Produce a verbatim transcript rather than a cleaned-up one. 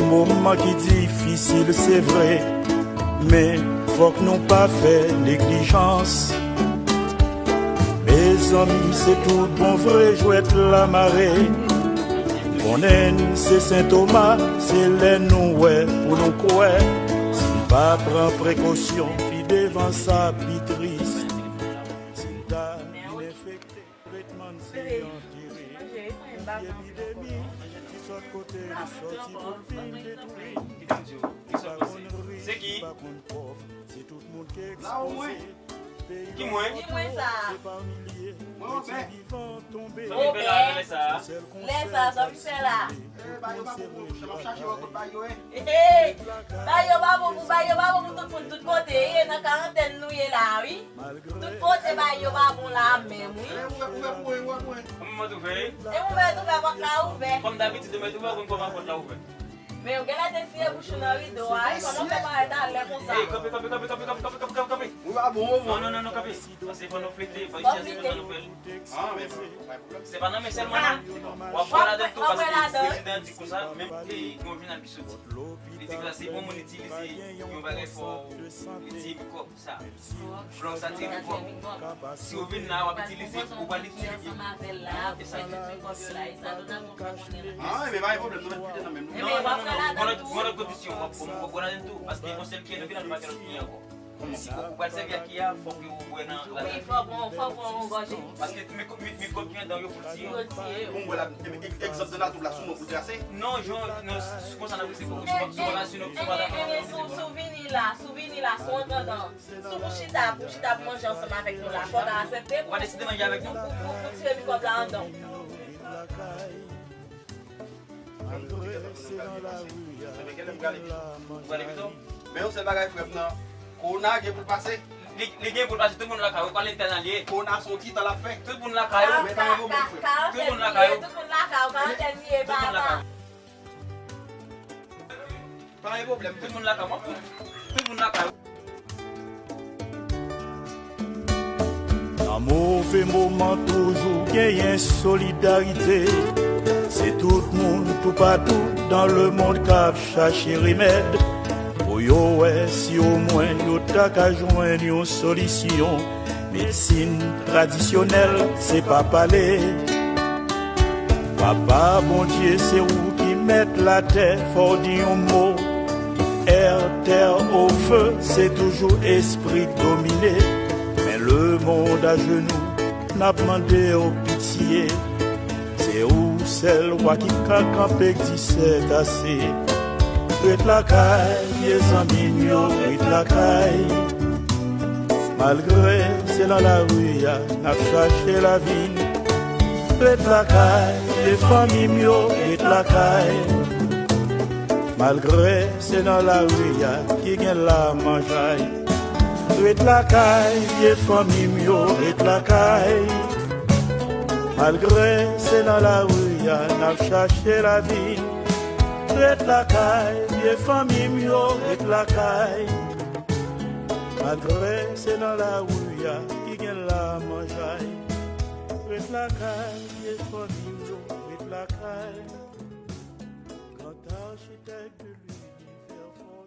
Moman ki difisil, se vre, men fòk nou pa fè neglijans. Mezanmi, se tout bon vre, jwèt la mare. M konnen n se Sen Toma, se lè nou wè pou nou kwè. Si n pa pran prekosyon, pi devan sa pi tris. Si n ta vin enfekte, tretman n se antere. Epidemi ki sòt kote l sòti pou l vin detwi. Pa konn rich, pa konn pòv, se tout moun k ekspoze. Ki mwen? Ki mwen sa? Mwen anfè. Sa m fè la, lè sa? Lè sa, sa m fè la? Eh, ba yo pa bon pou mwen, m ap chache wè kot ba yo ye. Hey, ba yo pa bon pou, ba yo pa bon pou tout moun, tout kote. E nan karantèn nou ye la, wi. Tout kote ba yo pa bon la menm, wi. Eh, ouvè, ouvè pou mwen, ouvè pou mwen. Kòman mwen t ouvè? E ouvè, t ouvè, pòt la ouvè. Kòm dabitid, mwen t ouvè, konn kòman pòt la ouvè. Men yo genlè te siye bouch ou nan rido a, wi, kòman w fè parèt alè konsa? Ey, kanpe, kanpe, kanpe, kanpe, kanpe, kanpe, kanpe, kanpe. Ou pa bon, non, non, non, non, kanpe. Paske fò nou flite, fò nou chache konsa nou fè l. Ah, men pa gen pwoblèm. Se pa nan men sèlman, non. W ap pran ladan tou, paske prezidan di konsa, menm, e, gen yon jounal ki soti. Li di konsa, si yon moun itilize yon bagay fò, li di mikwòb sa. Flò sa tire mikwòb. Si w vin la, w ap itilize, ou pral itilize. E sa. Ah, men pa gen pwoblèm, nou mèt kite nan men nou. Non, non, non, non. Gon lòt, gon lòt kondisyon, w ap, w ap, w ap pran ladan tou, paske yon sèl ki gen nan men, nou pa gen lòt ki ankò. Si ou pral sèvi ak ki a, fòk ou bwè nan ladan. Wi, fòk ou, fòk ou yon gòje. Paske mi-, mi-, mikwòb ki anndan yo pou l tiye. Pou l tiye yo. Bon, vwala, e, e, egzanp de la, tout la, sou mwen pou trase. Non, jan, non, s-, s-, konsa n ap rete pou, sou, sou, sou, sou, sou, sou vini la, sou vini la, sou antandan. Sou pou chita, pou chita pou manje ansanm avèk nou la, fò w ta aksepte. Ou pa deside manje avèk nou? Pou, pou, pou tire mikwòb la anndan. Men yon sèl bagay, frè m nan, kowona gen pou l pase. Li, li gen pou l pase, tout moun lakay yo, pa lentènal ye. Kowona se yon ti tan l ap fè. Tout moun lakay yo. Men pa gen pwoblèm, frè m. Tout moun lakay yo. Tout moun lakay yo, karantèn li ye, pa, pa. Pa gen pwoblèm. Tout moun lakay, mwen. Tout moun lakay. Nan move moman, toujou genyen solidarite. Se tout moun toupatou dan lemonn k ap chache remèd pou yo wè si omwen yo ta ka jwenn yon solisyon. Medsin tradisyonèl, se pa pale. Papa Bondye, se ou ki mèt latè, fò w di yon mo. È, tè, o, fe, se toujou espri k domine. Men lemonn ajenou, n ap mande w pitye. Se ou sèl wa ki ka kanpe, k di sètase. Ret lakay, vye zanmi m yo, ret lakay. Malgre se nan lari a n ap chache lavi n, ret lakay, vye fanmi m yo, ret lakay. Malgre se nan lari a ki gen lamanjay, ret lakay, vye fanmi m yo, ret lakay. Malgre se nan lari a n ap chache lavi, ret lakay, vye fanmi m yo, ret lakay. Malgre se nan lari a ki gen lamanjay, ret lakay, vye fanmi m yo, ret lakay. Grand architecte de l'univers, fò